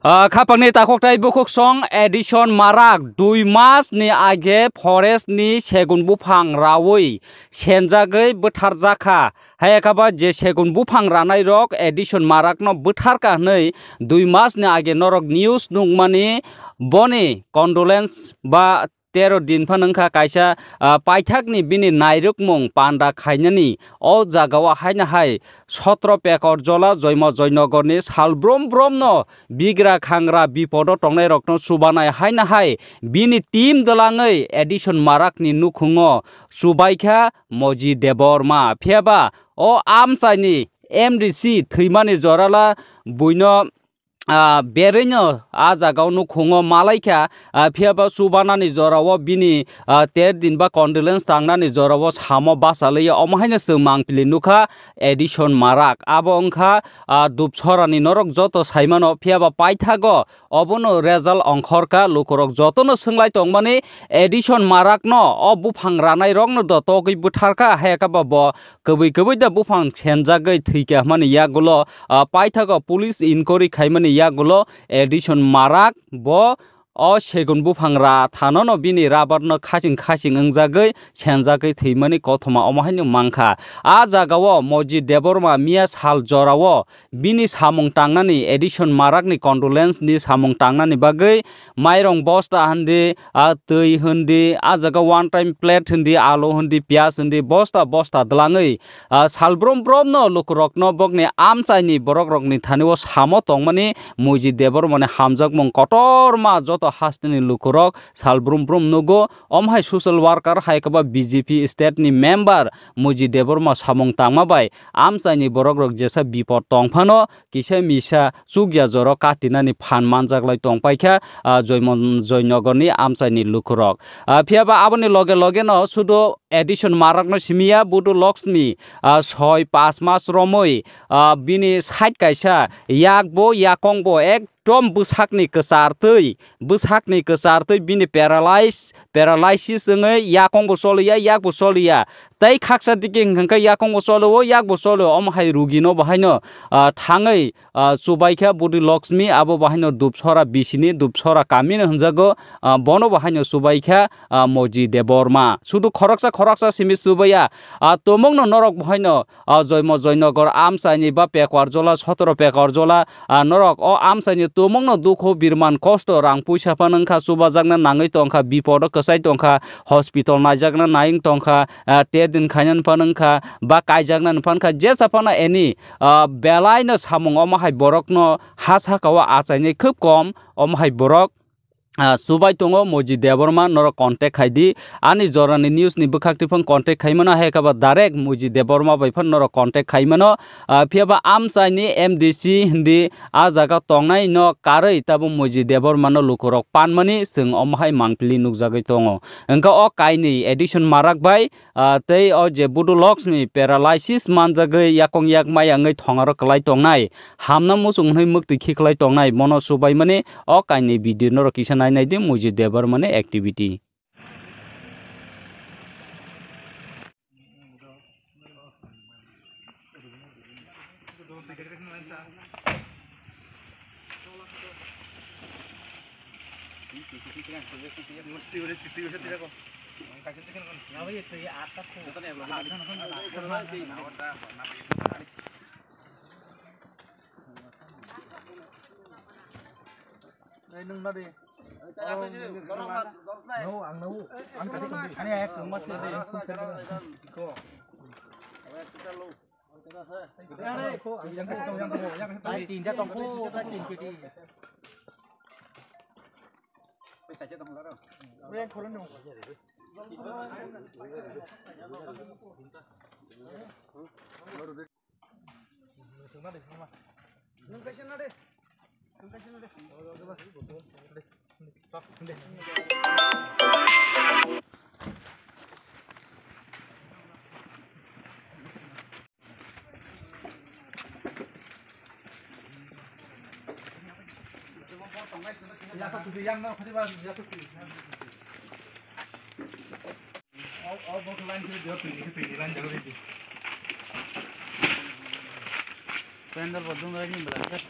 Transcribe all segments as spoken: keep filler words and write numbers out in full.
Ah, khapangni takhuk tei bukhuk song Edison Marak dui mas ni age forest ni segun buphang rawi senjagwi bwtharjakha. Hai khe ba je segun buphang ranai rok Edison Marak no bwtharkha hwnwi dui mas ni age norok news nukmani boni condolence ba tero din phano wngkha kaisa, ah, paithakni bini nairwkmung panda khainani. O jagao haino hai sotro Pekorjola Joimo Joynogorni sal brom bromno bigra khangra bipodo tongnairokno chubanai haino hai bini team dwlangwi Edison Marakni nukhungo chubaikha Moji Debbarma. Phiyaba o amchaini M D C thwimani jorala buino ah, berwino ah jagao nukhungo malaikha, ah, phiyaba chubanani jorao bini, ah, ter din ba condolence tangnani jorao samo bachalwi omo haino chwng mangpili nukha Edison Marak. Abo wngkha, ah, Dupsorani norok joto saimano, phiyaba paithago obono result ongkhorkha, lukurok jotono swnglaitongmani Edison Marakno o buphang ranairokno do togwi bwtharkha, hai khe ba bo kwbwi kwbwi da buphang senjagwi thwikha hwnmani yagulo, ah, paithago police inquiry khaimani yagulo Edison Marak bo o segun buphang ra thanono bini rubber no khaching khaching wngjagwi senjagwi thwimani kothoma omo haino mankha. A jagao Moji Debbarma miya sal jorao bini samung tangnani Edison Marakni condolence ni samung tangnani bagwi mairong bosta hwndi, ah, twi hwndi, ah jaga one time plate hwndi, alu hwndi, piyaj hwndi, bosta bosta dwlangwi, ah, sal brum brumno lukurokno bokni amchaini borokrokni thani o samo tongmani Moji Debbarmani hamjakmung kotorma joto hasteni lukurok sal brum brum nugo. Omo hai social worker hai khe ba B J P state ni member Moji Debbarma samung tangma bai amchaini borokrok jesa bipod tong phano kisa misa chukya joro katinani phan manjaklai tongpaikha, ah, Joymon-, Joynogorni amchaini lukurok. Ah, phiyaba aboni loge logeno sudu Edison Marakno simiya, Budu Lakshmi, ah, soi pas mas romwi, ah, bini side kaisa yakbo yakongbo ekdom bwsakni kwchartwi, bwsakni kwchartwi bini paralyze, paralysis wngwi yakongbo choliya, yakbo choliya. Tei khaksa digi hwnkhe yakongbo cholo, yakbo cholo, omo hai rugino bahaino, ah, thangwi, ah, chubaikha Budu Lakshmi, abo bahaino Dupsora bisini, Dupsora kamino hwnjago, ah, bono bahaino chubaikha, ah, Moji Debbarma. Sudu khoroksa khoroksa simi chubaiya, ah, tumungno norok bahaino, ah, Joymo Joynagar amchaini ba Pekwar Jola, sotoro Pekwar Jola, ah, norok o amchaini tumungno dukhu birman kosto rang puisa phano wngkha, chubajakna nangwi tongkha, bipodo kwchai tongkha, hospital naijakna nai tongkha, ah, tedin khainani phano wngkha, ba kaijaknani phano wngkha, jesa phano eni, ah, belaino samung omo hai borokno ha sakao achainai khub kom, omo hai borok, ah, chubai tongo Moji Debbarma, norok contact khai di. Ani jorani news ni bwkhak twi phano contact khai mano, hai khe ba direct Moji Debbarma bai phano norok contact khai mano. Ah, phiyaba amchaini M D C hindi ah jaga tongnai no karwi tabo Moji Debbarma no lukurok panmani chwng omo hai mangpili nukjagwi tongo. Hwnkhe o kainwi Edison Marak bai, ah, tei o je Budu Lakshmi paralysis manjagwi yakong yak maya wngwi thongaro kwlai tongnai, hamna muchung hwnwi mwktwi khiklai tongnai, bono chubaimani o kainwi video norok kisa nai nai di Moji Debbarmani activity. Ei, nwng na di. No, ang no. Ang tadi kan. Ani ayah kemas na di. Ko. Ko, ang yang ko, yang ko, yang ko. Ai, tinja tong ko, tinja tong ko. Yang ko no. Pendal bodong lagi belakang.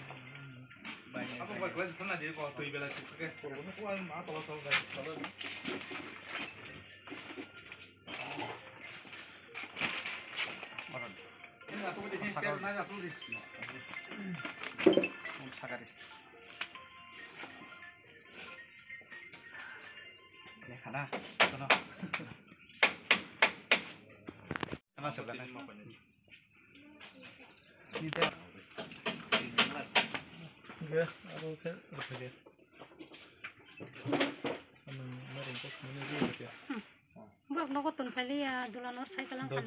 Borok nogo tun pailiya, dula nor cycle ang khan.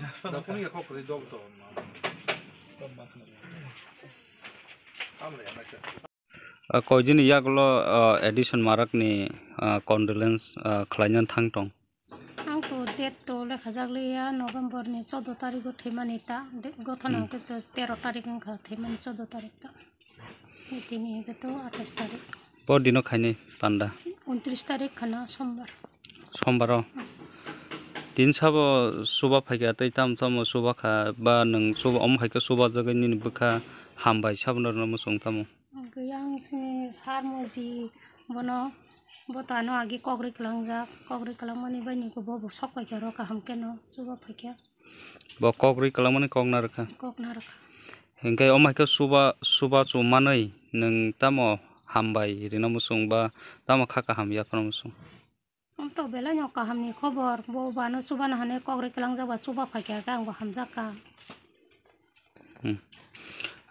Ah, koijini yagulo, ah, Edison Marak ni, ah, condolence, ah, khlaina thang tong. Ang to date to lekha jak liya, November ni choudo tarik o thwimani ta, de-, gothon hmm. Ang to tero tarik wngkha thwimani choudo tarik ta. Tini hwnkhe to athais tarik. Bo dino khaini panda? Untris tarik khana sombar. Sombar o? Hmm. Tin sabo suba phaikha tei tamo tamo suba kha ba nwng suba omo hai khe suba jagwi nini bwkha hambai sabo norno muchung tamo? Gwi ang sini sar moji bono, bo to ano agi kok rwi kwlangjak, kok rwi kwlangmani bai ni bo bo sok paikha ro kaham khe no chuba phaikha. Bo kok rwi kwlangmani kok narwkha. Kok narwkha. Hinkhe omo hai khe chuba, chuba chu manwi nwng tamo hambai rwna muchung ba tamo kha kaham yaphano muchung? Omo to belai no kaham ni khobor, bo bano chubana hwnwi kok rwi kwlangjak ba chuba phaikha khe ang bo hamjak kha. Hmm.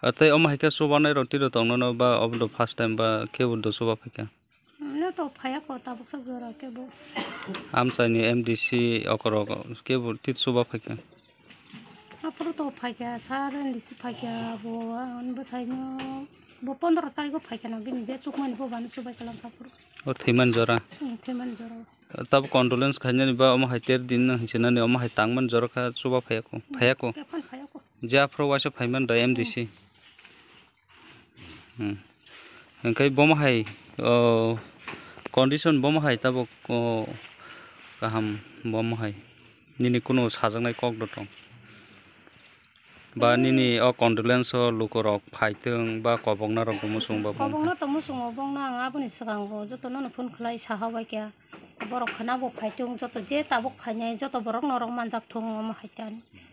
Ah, tei omo hai khe chubanai rok tiro tongnono ba obo do first time ba kebo do chuba phaikha? Omo to phaiya ko tabuk sak jora kebo. Amchai ni M D C okorok kebo tit chuba phaikha? Aphuru to phaikha, sir M D C phaikha, bo, ah, bwsai no, bo pondro tarikh o phaikha na, bini je chukmani bo bano chubai kwlangkha aphuru. O thwiman jora? Hmm, thwiman jora. Tabo condolence khainani ba omo hai ter din no hinsinani omo hai tangman jora kha chuba phaiya ko, phaiya ko. Kephal phaiya ko. Je aphuru waisa phaiman da M D C. Hmm. Hingke bomo hai, o, condition bomo hai tabuk, o, kaham bomo hai. Nini kunu sajaknai kok do tong? Ba nini o condolence o lukurok phaitwng ba koboknarok bo muchung ba bumung kha? Kobokno to muchungo, bongno ang aboni swkango jotono no phone khlai saha bai kha. Borok khna bo phaitwng, joto je tabuk phainai joto borok norok manjak thung omo hai ta.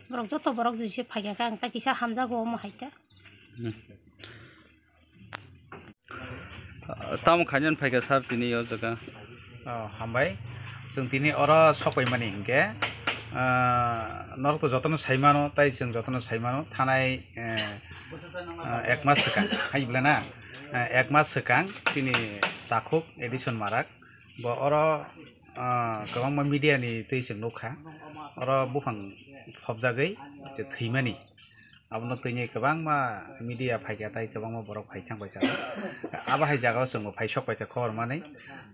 Borok joto borok jui se phaikha khe ang ta kisa hamjago omo hai ta. Hmm. Tamo khainani phaikha sir tini o jaga? Oh, hambai. Chwng tini oro sokpaimani hinkhe, ah, norok to jotono saimano, tai chwng jotono saimano, thanai, eh, ah, ek mas swkang, hai bwle na? Eh, ek mas swkang chini takhuk Edison Marak, bo oro, ah, kwbangma media ni twi chwng nukha, oro buphang phobjagwi je thwimani. Abono twi kwbangma media phaikha, tai kwbangma borok phai thang paikha. Abo hai jagao chwngbo phai sok paikha khobor manwi.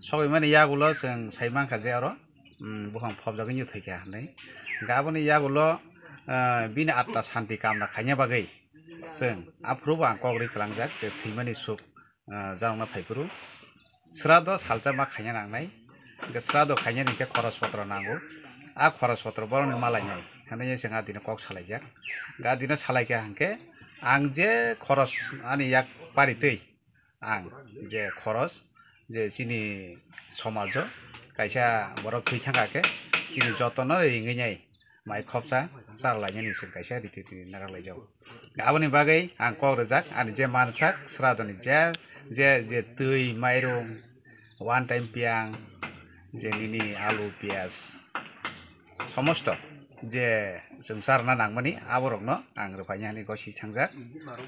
Sogwi mani yagulo chwng sai mankha je oro, mm, buphang phobjagwi no thwikha hinwi. Hwnkhe aboni yagulo, ah, bini atma santi kamna khaina bagwi chwng aphuru bo ang kok ri kwlangjak je thwimani suk, ah, jarokno phaiphuru. Srado salsa ma khaina nangnai. Hwnkhe srado khainani hwnkhe khoros potro nango. A khoros potro borokni malainai. Hwnwi chwng a dino kok salaijak. Hwnkhe a dino salaikha hwnkhe ang je khoros ani yak paritwi ang je khoros je chini somajo kaisa borok thwi thangkha khe chini jotono ringwi nai. Mai khopsa chara lainani chwng kaisa riti riti narak laijago. Aboni bagwi ang kok rwjak, ani je mansak sradoni je, je, je twi, mairum, one time piyang, je nini alu, piyaj, somosto je chwng charna nangmani aborokno ang rwphaini hani gosi thangjak.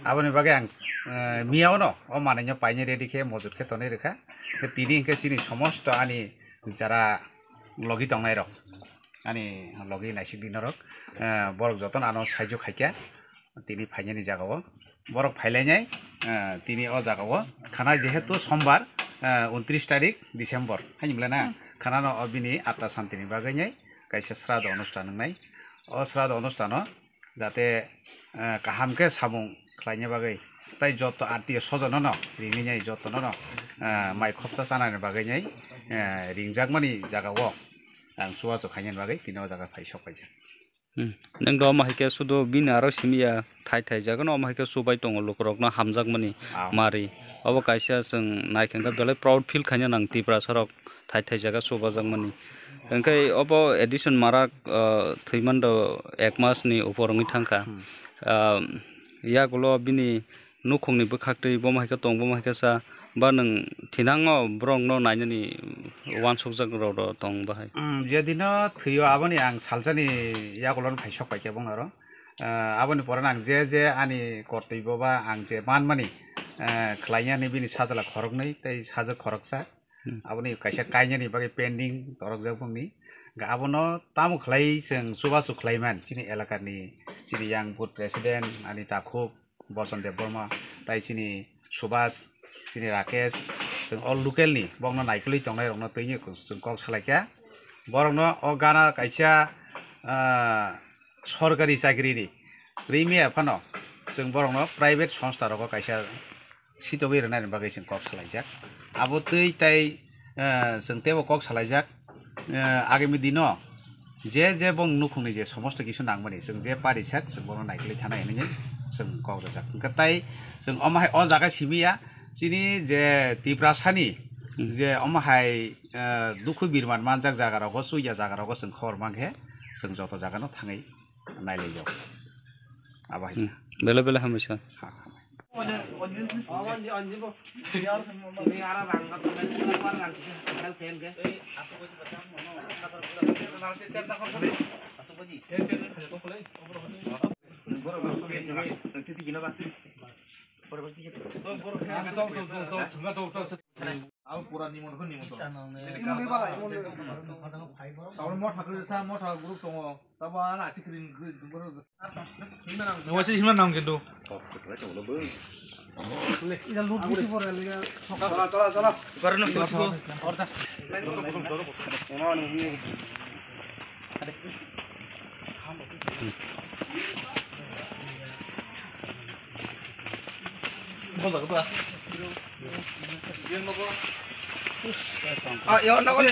Aboni bagwi ang, eh, miyaono o manwino paini ready khe mojot khe tonwi rwkha. Tini hwnkhe chini somosto ani jara logi tongnai rok. Ani logi naisik di norok, eh, borok jotono ano saijo khaikha tini phainani jagao. Borok phailainai, eh, tini o jagao khana jehetu sombar, eh, untris tarik December, haini bwle na? Hmm. Khanano o bini atma santini bagwi nai kaisa srado onustan wngnai. O srado onustano jate, eh, kaham khe samung khlaina bagwi tai joto atio sojonono ringwi nai jotonono, eh, mai khopsa chanani bagwi nai, eh, ringjakmani jagao ang chubachu khainani bagwi tini o jaga phai sok paijak. Hmm. Nwng do omo hai khe sudu bini aro simi ya thai thai jaga no omo hai khe chubai tongo lukurok no hamjakmani Ah. mari. Obo kaisa chwng naikhe belai proud feel khaina nang Tiprasa rok thai thai jaga chubajakmani. Hwnkhe obo addition marak, ah, thwimando ek mas ni upor wngwi thangkha. Hmm. Ah, yagulo bini nukhungni bwkhaktwi bomo hai khe tong, bomo hai khe cha, ba nwng thinango borokno nainani uansukjak rok tong bahai? Mm, je dino thwio aboni ang salsani yagulo phai sok paikha bongno aro. Ah, aboni pore ang je je ani kortwi bo ba ang je manmani, ah, khlainani bini sajla khoroknwi tei sajwk khoroksa. Hmm. Aboni kaisa kainani bagwi pending torokjak bongni. Hwnkhe abono tamo khlai chwng chubachu khlaiman chini elakani chini yang booth president ani takhuk Boson Debbarma, tai chini Subhas, chini Rakesh, chwng o local ni bokno naikolwi tongnai rokno twi chwng kok salaikha. Borokno o gana kaisa, ah, sorkari chakri ni rimi phano chwng borokno private songsta rogo kaisa sitogwi rwnani bagwi chwng kok salaijak. Abo twi tai, ah, chwng teibo kok salaijak. Eh, agami dino je je bong nukhungni je somosto kisu nangmani chwng je parisak chwng bono naikolwi thana hinwi chwng kok rwjak. Hwnkhe tai chwng omo hai o jaga simi ya chini je Tiprasani Hmm. je omo hai, eh, dukhu birman manjak jaga rogo, chuya jaga rogo chwng khobor mankhe chwng joto jaga no thangwi nailaijak. Abo hai Hmm. Belai belai hambai sa. Ha, ha. Abo pura nimon khe nimon. Tabuk motha kwrwi sa, motha group tongo. Tabo ano achik ring kwrwi. Nungwasi himna nang kintu. Chola, chola, chola. Ah, yo, no, no.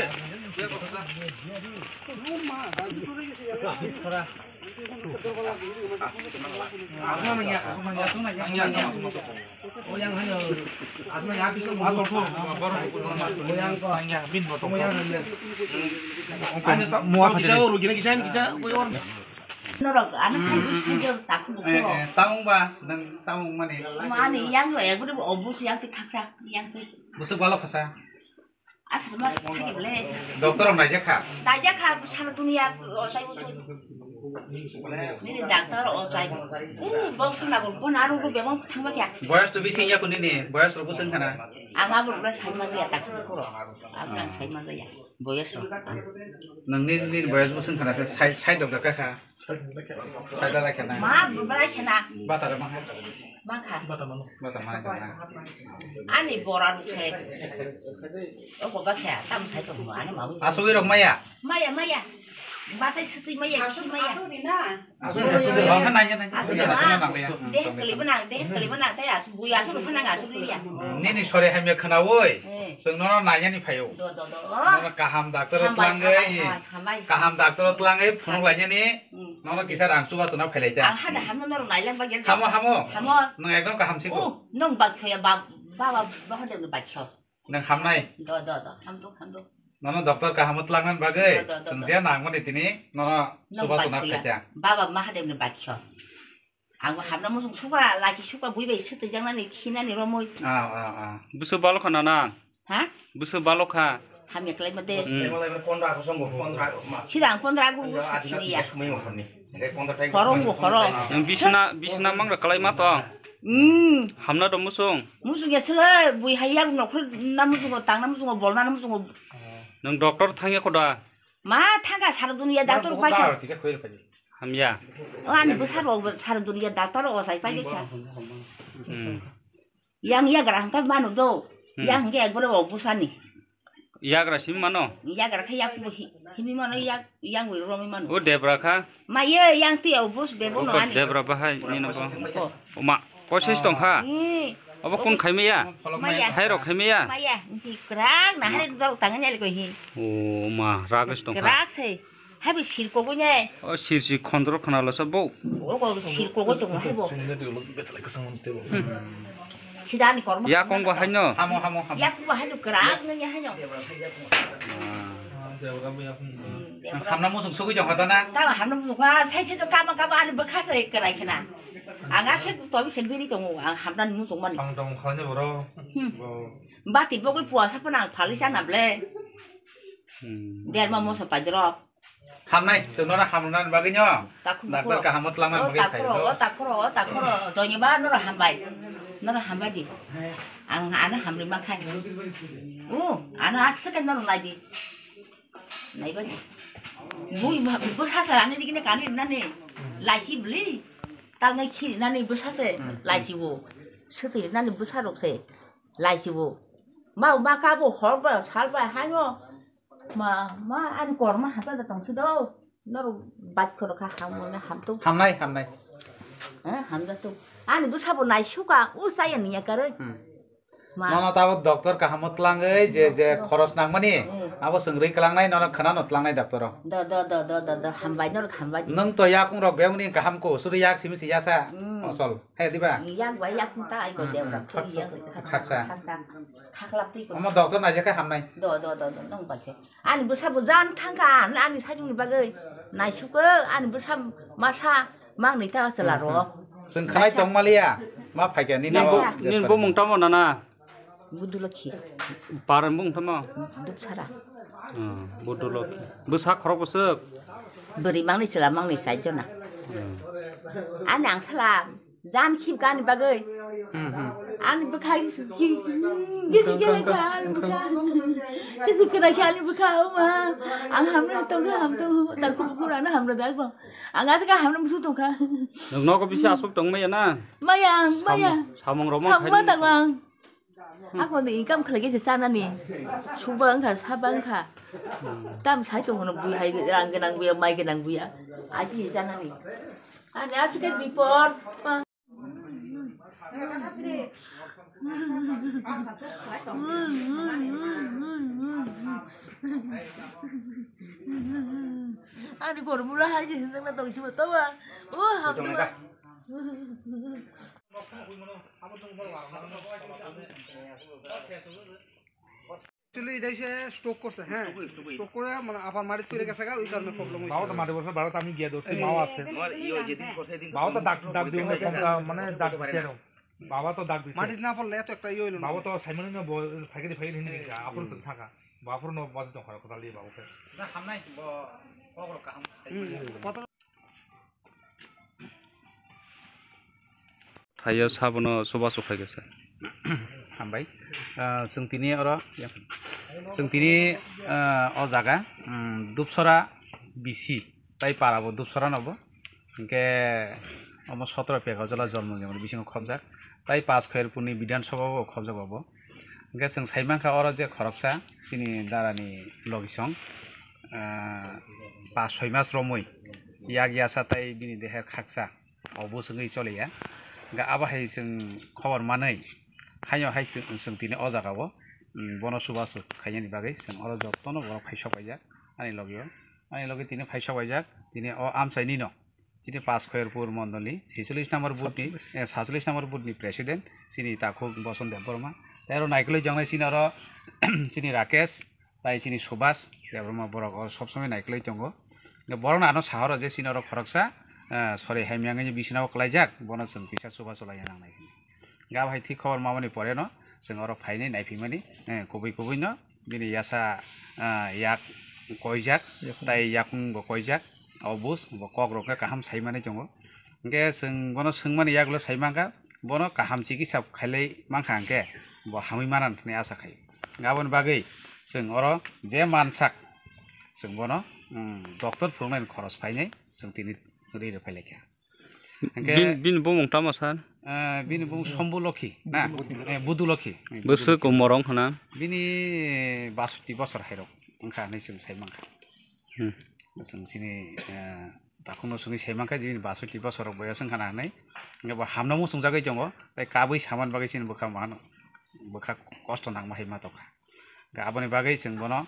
Norok ano hai bwskango takhuk bukhuk. Eh, eh, tamung ba, nang tamung mani. Ani yang yo, ekbari obus yang ti khaksa, yang ti. Busuk balo khasa. Asal mas thagi bole. Doctor rok naijak kha? Naijak kha, sara dunia, o sai usu. Nini doctor o sai. U, bok sung lagun, kon aru ru bebang thangba kya? Boyos to bisi ya kun nini, boyos rok busung khana? Ang abo rok sai ma ya tak kuro. Ang nang sai ma ya. Boyos rok. Nang nini, nini boyos busung khana, sai, sai doctor kha kha? Saida lai khena. Ma, bwbwlai khena. Bata re maha. Makha. Bata mana dong na. Ani bora ruk se. O ko ba khe, tam sai to ani ma. Asugwi rok maya. Maya, maya. Basai sutwi maya, khi maya. Asugwi rok nanya nanya. Asugwi rok. Asugwi rok nang ya. Deh kali bana, deh kali bana, tai asu bui asu ruk nang asu liya. Nini sore hamya khana woi. Eh. Sung nono nanya ni phayo. Do, do, do. Nono kaham doctor o tlangai. Hambai, hambai, hambai. Kaham doctor o tlangai, phunuk lainani. Hmm. Nono kisa rang chuba chuna phailai ta. Ang hada hamno norok nailang bagya. Hamo, hamo. Hamo. Nwng ekdom kaham siko. Oh, nwng bakyo ya ba, ba, ba, ba, hade nwng bakyo. Nwng hamnai. Do, do, do. Hamdo, hamdo. Nono doctor kaham o tlangnan bagwi. Do, do, do, chwng do. Je nangmani tini nono chuba chuna phaikya. Baba Mahadev ni bakyo. Ang hamna musung suka, lachi suka, bui bai sutwi jangnani, khinani romoi. Ah, ah, ah. Busu balokha nana. Ha? Busu balokha. Hamya khlai ma de. Hmm. Sida ang pondro agu sini ya. Khorong bo khorong. Nang bisna, bisna mangra khlai ma to. Hmm. Hamna do musung. Musung ya sele, bui hai ya nokhr na musung, tang na musung, bol na musung. Nang doctor thangya khoda. Ma thangka sara dunia doctor bai kha. Hamya. O ani bwsa rok sara dunia doctor o sai pai kha. Hmm. Yang yagra hangka manu do. Hmm. Yang hangke ekbare o bwsani. Yagra simi mano? Yagra kha yak himi mano yak yang wi romi mano. O debra kha. Ma ye yang ti o bus bebo no ani. Debra bahai ni no bo. Ko. O ma, ko sis tong kha. Ni. Obo kun khai maya? Maya. Hai rok khai maya? Maya, si krak na hari dok tangan nyali ko hi. O ma, ragas tong kha. Krak sei. Haibo sirkogwi ne. O sirsi khondro khna lasa bo. Ogo sirkogwi tongo haibo. Sida ani kormo. Ya kongbo haino. Hamo, hamo, hamo. Ya kongbo haino kwrak nang ya haino. Hamna musung sugwi jong hota na? Tama hamna musung ha, sai sai kama kama ani bwkha sai kwrai khna. Ang aswk tobi se biri tongo, ang hamna musung mani. Tong tong khalani boro. Bati bogwi puasa phano ang phalwi chana ble. Derma moso paidrop. Hamnai, chwng nono hamrwnani bagwi no. Takhuk Daktar bukhuk. Kaham twlangna O bagwi takhuro, phai o takhuro, o takhuro. Doini ba noro hambai. Noro hambai di. Ang ano hamri mankha. U, ano aswk noro nai di. Nai ba di. Bui ba, bu sasa ani dikine kani nani. Laisi bli. Talngai khiri nani bu sase. Laisi bu. Suti nani bu sarok se. Laisi bu. Ma, ma kabo hor ba, sal ba, hanyo. Ma, ma, ani korma hata da tongsi do. Noro bat khoro kha hammo na hamto. Hamnai, hamnai. Eh, hamda to. Ani bwsa bo nai suka, u saya niya kare. Hmm. Ma. Nono tabo doctor kahamo tlangwi je, je khoros nangmani, Hmm. abo chwng rwi klangnai, nono khwnano tlangnai doctor o. Do, do, do, do, do, do, hambai, noro hambai. Nwng to yakung rok bemuni kaham ko, suri yak simi si yasa. Hmm. Osol. Hai diba? Yak bai yak ta ai ko Hmm, deu hmm. tak Khaksa, yak khaksa. Khaksa. Khaksa. Khaklap twi ko. Omo doctor naijak khe hamnai. Do, do, do, do, nong bai khe. Ani bwsa bo jan thang kha, ani, ani sajung ni bagwi. Naisuk khe, ani bwsa masa mang ni ta chwla ro. Hmm, hmm. Chwng khanai tong maliya. Ma phai kha nini Nini o bo, je nini sari. Bo mung tamo nana? Budulokhi. Par mung tamo? Dupsara. Hmm, Budulokhi. Bwsa khorok bwswk? Bwrwi mang ni chwla mang ni chai jona. Hmm. Ani ang sala. Jan khip gani bagwi. Hmm, hmm. Ani bwkha gisi gisi gisi gisi ani bwkha. Gisi kena khe ani bwkha, o ma. Ang hamna tong ham tong, da ku ku rana hamna da ko. Ang asa ka hamna musu tong kha. Nwng nogo bisi asuk tong maya na? Maya, maya. Samung roma Samung khaini. Tang ang. Ako ni income khlai se chanani. Suba wngkha, saba wngkha. Tam sai tong hono bui hai rang gwnang buya, mai gwnang buya. Aji se chanani. Ani aswk khe bipod. Ani gormula hai se hinjak na tong sibo toba. O hamduma. Actually, এটা হচ্ছে স্ট্রোক করছে, হ্যাঁ। স্ট্রোক হইছে, স্ট্রোক হইছে। স্ট্রোক করে মানে আবার মাটি চলে গেছে গা, ওই কারণে প্রবলেম হয়েছে। বাবাও তো মাটি পড়ছে, বাবাও তো আমি গিয়ে ধরছি, এই, মাও এই, আছে। এই, তোমার ইয়ে যেদিন করছে, এদিন বাবাও তো করছে। ডাক, ডাক দিয়ে অনেক ফোন, মানে ডাক দিছে এরকম। বাবা তো ডাক দিছে। মাটিত না পড়লে এত একটা ইয়ে হইলো না। বাবা তো সাইমনে না ব-, ফাইকারি, ফাইকারি হিন্দি লিখা, আপন তো থাকা। বাপর ন বাজে তো খারাপ কথা লিয়ে বাবাকে। না, হামনাই ব-, কখনো কাহাম হুম, হুম। কত Thaio sabono chubachu khaikha se. Hambai. Ah, chwng tini oro, chwng tini, ah, o jaga, um, Dupsora B C, tai para bo Dupsora no bo. Hinkhe omo sotoro peka jala jormo jemon bisingo khobjak. Tai Panch Khairpurni Bidhan Sabha bo khobjak bo. Hinkhe chwng sai mankha oro je khoroksa chini darani logisong, ah, pas soi mas romwi yak yasa tai bini deher khaksa. Obo chwngwi choliya. Hwnkhe abo hai chwng khobor manwi, haino hai chwng, chwng tini o jaga o, mm, bono chubachu khainani bagwi chwng oro jotono borok phai sok paijak ani logi o. Ani logi tini phai sok paijak, tini o amchaini no, tini Panch Khairpur mondoli, chicholish number booth ni, eh, satcholish number booth ni president, chini takhuk Boson Debbarma. Tei oro naikolwi jongnai chini oro, chini Rakesh, Tai chini Subhas Debbarma borok o sob somoi naikolwi tongo. Borok no ano sahoro je chini oro khoroksa, eh, sori hamya wngwi bisina o kwlaijak, bono chwng kisa chubachu laina nangnai hwnwi. Gab hai thik khobor mamani pore no chwng oro phainai naiphimani, eh, kubui kubui no bini yasa, eh, yak koijak, yakung. Tai yakung bo koijak, o bus bo kok rok khe kaham sai manwi tongo. Hwnkhe chwng bono swngmani yagulo sai mankha, bono kaham chikitsa khailai mankha hwnkhe bo hamwi manan hwnwi asa khai. Aboni bagwi chwng oro je mansak, chwng bono, um, doctor phwrwngnaini khoros phainai chwng tini ri rw phailaikha. Hwnkhe, bin, bini bumung tamo sir? Eh, bini bumung Sombu Lokhi, na? Eh, Budu Lokhi. Bwswk umor wng khna? Bini basotti bosor hairok wngkha hwnwi chwng sai mankha. Hmm. Chwng chini, eh, Takhukno swngwi sai mankha, je bini basotti bosor rok boyos wngkha na hwnwi. Hwnkhe bo hamno muchungjagwi tongo, tei kabwi samani bagwi chini bwkha ma-, bwkha kosto nangma hai ma tongkha. Hwnkhe aboni bagwi chwng bono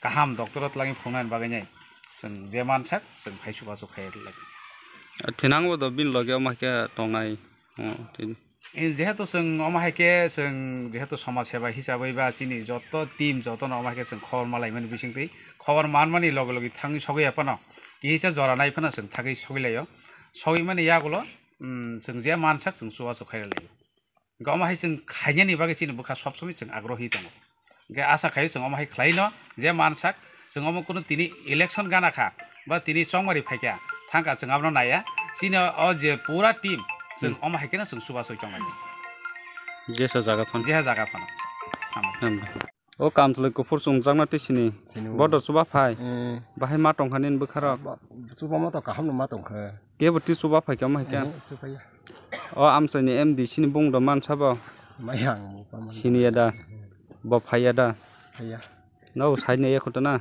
kaham doctor o twlangwi phunuknani bagwi nai chwng je mansak chwng phai chubachu khai lai. Thinangbo do bini loge omo hai khe tongnai. Oh, tin. Eh, jehetu chwng omo hai khe chwng jehetu somaj seba hisabai ba chini joto team jotono omo hai khe chwng khobor malaimani bisingtwi khobor manmani loge loge thangwi sogwi ya phano kisa jora nai phano chwng thagwi sogwi laio. Sogwi mani yagulo, mm, chwng je mansak chwng chubachu khai laio. Hingke omo hai chwng khainani bagwi chini bwkha sob somoi chwng agrohi tongo. Hingke asa khaio chwng omo hai khlaino je mansak chwng omo kunu tini election gana kha ba tini chongmari phaikha thangkha chwng abono naiya. Chini o je pura team chwng Hmm. omo hai kheno chwng chubachu tongnai. Jesa jaga phano. Jeha jaga phano. Hamo. Hamo. O kamtwlwi kuphur chumjakna twi sini. Sini. Bodo chuba phai. Eh. Bahai ma tongkha nini bwkharok. Ba-, chuba ma to kaham no ma tongkha. Kebo twi chuba phai khe omo hai khe. Eh, chuba ya. O amchaini M D C ni bung do mansa bo. Maya ang bo pa man. Sini ya da. Bo phai ya da. Phai ya. No side ni ekhoto na.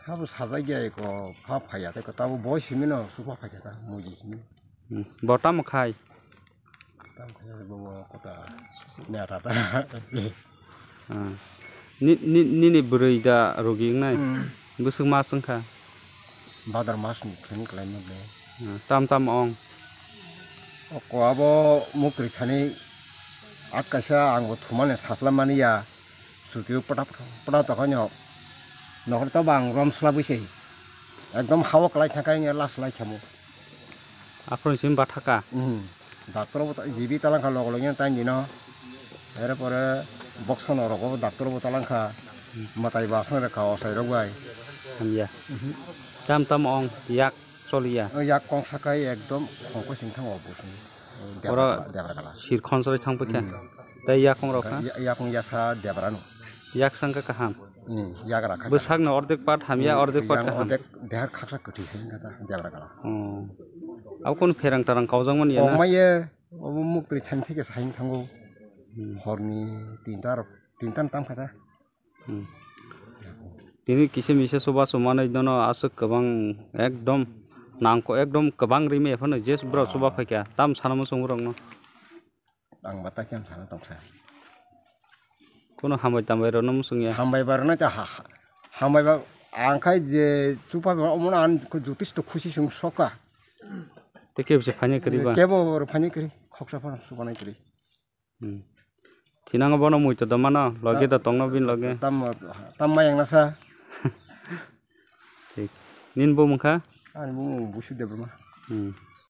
Sabo sajai ya ko pha phai ya te ko tabo bo simi no chuba phai khe ta muji simi. Hmm. Bo tamo khai. Tamo khai bo bo kota neta ta. Ah. Ni, ni, nini bwrwi da rogi wngnai? Hmm. Bwswk mas wngkha? Badar mas ni khleng khlaima le. Ah, tam tam ong. O ko abo muktri thani at kaisa ang bo thumani sasla mani ya. Sutio pata pata pata tokha no. Nohor to bang rom sla bwsai. Ekdom hawa klai thangkha ya las lai khamo. Aphuru simi bathaka? Hmm. Doctor bo ta-, G B talangkha log logno tang dino. Ere pore boksono rogo doctor bo talangkha. Matai basong rekha osai rok bai. Hamya. Mhm. Tam tam ong yak choliya. O yak kong sakai ekdom khongko sing thango bo sini. Oro Debra kala, Debra kala. Sir khonsoi thang pekha. Hmm. Tei yak kong rok kha? Ya-, yak kong yasa Debra no. Yak sangka kaham. Hmm, yak rakha. Bwsakno ordek part hamya, hmm, ordek part yang kaham. Ordek dehar khaksa kwthwi khai wngkha ta, Debra kala. Oh. Abo kono pherang tarang kaujak mani ya na? Kok maya, obo muktwi thani theke saing thango. Hmm. Horni tinta rok, tinta no tam kha ta. Hmm. Tini kisa misa chuba chumanai nono aswk kwbang ekdom nangko ekdom kwbang rimi phano je bwrok chuba phaikha tam sana muchung borokno. Ang bata khe ang sana tongsa. Kono hambai tambai rokno muchung ya. Hambai ba rokno ta ha-, ha-, hambai ba ang khai je chupa ba omono ang jotesto khusi song soka. Te kebo se phani kwrwi ba? Kebo oro phani kwrwi, khoksa phano chubanai kwrwi. Hmm. Thinango bono muito do mano, loge do tongno bin loge. Tam, tam mayang nasa. Thik. Nin bo mungkha? Ani bo mung Busu Debbarma. Hmm.